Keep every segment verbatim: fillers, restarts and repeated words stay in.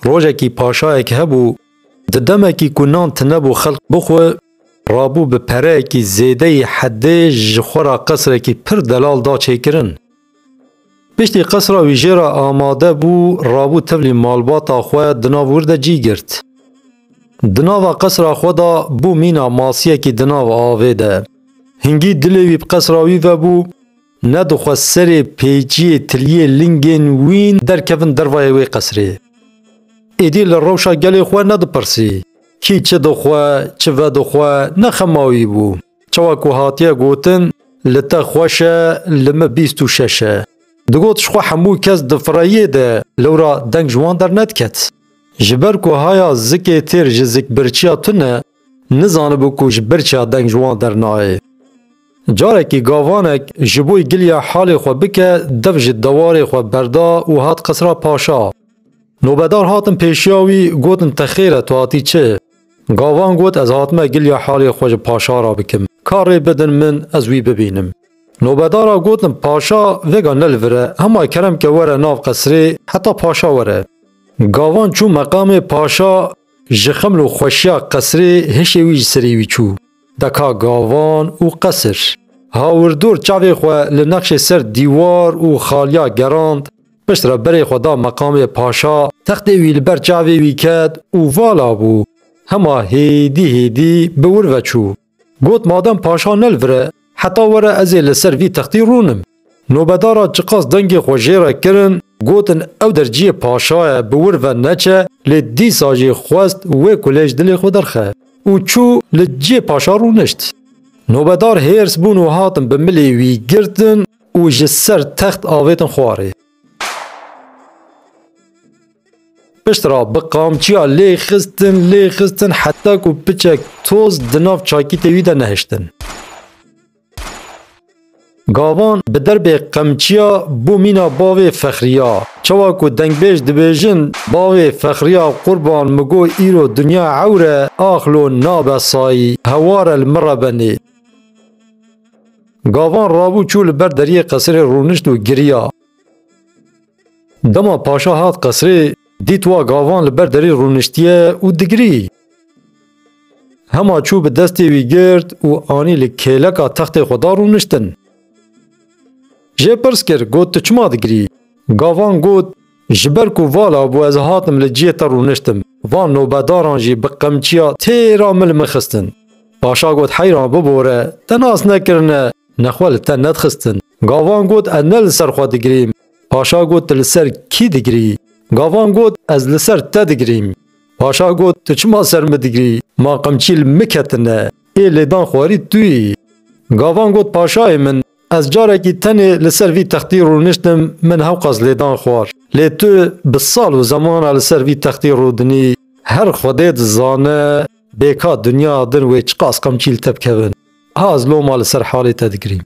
Rojekî paşayek hebû, di demekî ku nan tinebû xelk bixwe, rabû bi pereyekî zêdeyî hedê ji xwe re qesrekî pir delal da çêkirin. Piştî qesra wî jê re amade bû, rabû tevlî malbata xwe di nav wir de cî girt. Di nava qesra xwe de bû mîna masiyekî di nav avê de. Hingî dilê wî bi qesra wî ve bû, nedixwest serê pêçiyê tiliyê lingên wîn derkevin dervayê wê qesrê. Êdî li rewşa gelê xwe nedipirsî. Kî çi dixwe, çi vedixwe, ne xema wî bû. Çawa ku hatiye gotin, li te xweş e, li min bîst û şeş e. Digot, ji xwe hemû kes di fireyê de, lewra deng ji wan dernediket. Ji ber ku haya zikê têr ji zikbirçiya tune, nizanibû ku ji birçiya deng ji wan dernayê. Carekî gavanek ji bo giliya halê xwe bike, dev ji dewarê xwe berda û hat qesra paşa. Nobedar hatin pêşiya wî, gotin, te xêr e, tu hatî çi? Gavan got, ez hatime giliya halê xwe ji paşa re bikim. Ka rê bidin min, ez wî bibînim. Nobedara gotin, paşa vêga ne li vir e, hema kerem ke were nav qesrê, heta paşa were. Gavan çû meqamê paşa, ji xeml û xweşiya qesrê hişê wî ji serê wî çû. Deka gavan û qesir. Hawirdor çavê xwe li nexşê ser dîwar û xaliya gerand, piştre berê xwe da meqamê paşa, textê wî li ber çavê wî ket û vala bû. Hema hêdî hêdî bi wir ve çû. Got, madem paşa ne li vir e, heta were ez ê li ser vî textî rûnim. Nobedara çiqas dengê xwe jê re kirin, gotin, ew der ciyê paşa ye, bi wir ve neçe, lê dîsa jî xwest wê kulê ji dilê xwe derxe û çû li ciyê paşa rûnişt. Nobedar hêrs bûn û hatin bi milê wî girtin û ji ser text avêtin xwarê. Piştre bi qamçiya lê xistin, lê xistin, heta ku piçek toz di nav çakîtê wî de nehiştin. Gavan bi derbê qemçiya bû mîna bavê Fexriya. Çawa ku dengbêj dibêjin, bavê Fexriya qurban, mi got, îro dinya ewr e, ax lo nabe sayî, hewar e li min re benê. Gavan rabû çû li ber deriyê qesirê rûnişt û giriya. Dema paşa hat qesrê, dît wa gavan li ber derî rûniştiye û digirî. Hema çû bi destê wî girt û anî li kêleka textê xwe da rûniştin. Jê pirs kir, got, tu çima digirî? Gavan got, ji ber ku vala bû ez hatim li ciyê te rûniştim. Van nobedaran jî bi qemçiya têra min li min xistin. Paşa got, heyran bibore, te nas nekirine, nexwe li te nedixistin. Gavan got, ez ne li ser xwe digirîm. Paşa got, tu li ser kî digirî? Gavan got, ez li ser te digirîm. Paşa got, tu çima ser min digirî? Ma qemçî li min ketine? Ê lêdan xwarî tu yî. Gavan got, paşayê min, ez carekî tenê li ser vî textî rûniştim, min hewqas lêdan xwar. Lê tu bi sal û zemana li ser vî textî rûdinî, her Xwedê dizane, bêka dinya din wê çiqas qemçî li te bikevin. Ha ez loma li ser halê te digirîm.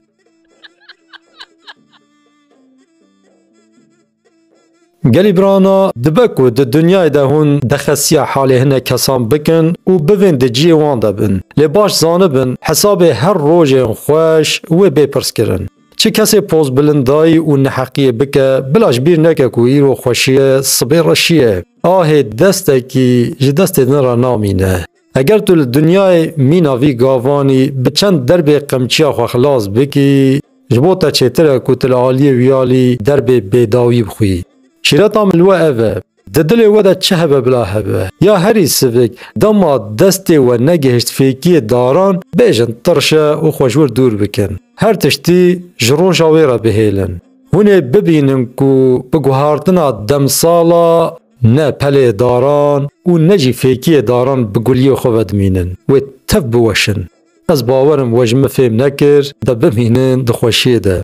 Gelî birana, dibe ku di dinyayê de hûn dexesiya halê hinek kesan bikin û bivên di ciyê wan de bin. Lê baş zanibin, hesabê her rojên xweş wê bê pirs kirin. Çi kesê pozbilindayî û neheqiyê bike, bila ji bîr neke ku îro xweşî ye, sibê reşî ye. Ahê destekî ji destê din re namîne. Eger tu li dinyayê mîna vî gavanî bi çend derbê qemçiya xwe xilas bikî, ji bo te çêtir e ku tu li aliyê wî alî derbê bêdawî bixwî. Şîreta min li we ev e, di dilê we de çi hebe bila hebe, ya herî sivik, dema destê we negihişt fêkiyê daran, bêjin tirş e û xwe ji wir dûr bikin. Her tiştî ji roja wê re bihêlin. Hûn ê bibînin ku bi guhartina demsala ne pelê daran û ne jî fêkiyê daran bi guliyê xwe vedimînin. Wê tev biweşin. Ez bawer im we ji min fêm nekir, de bimînin di xweşiyê de.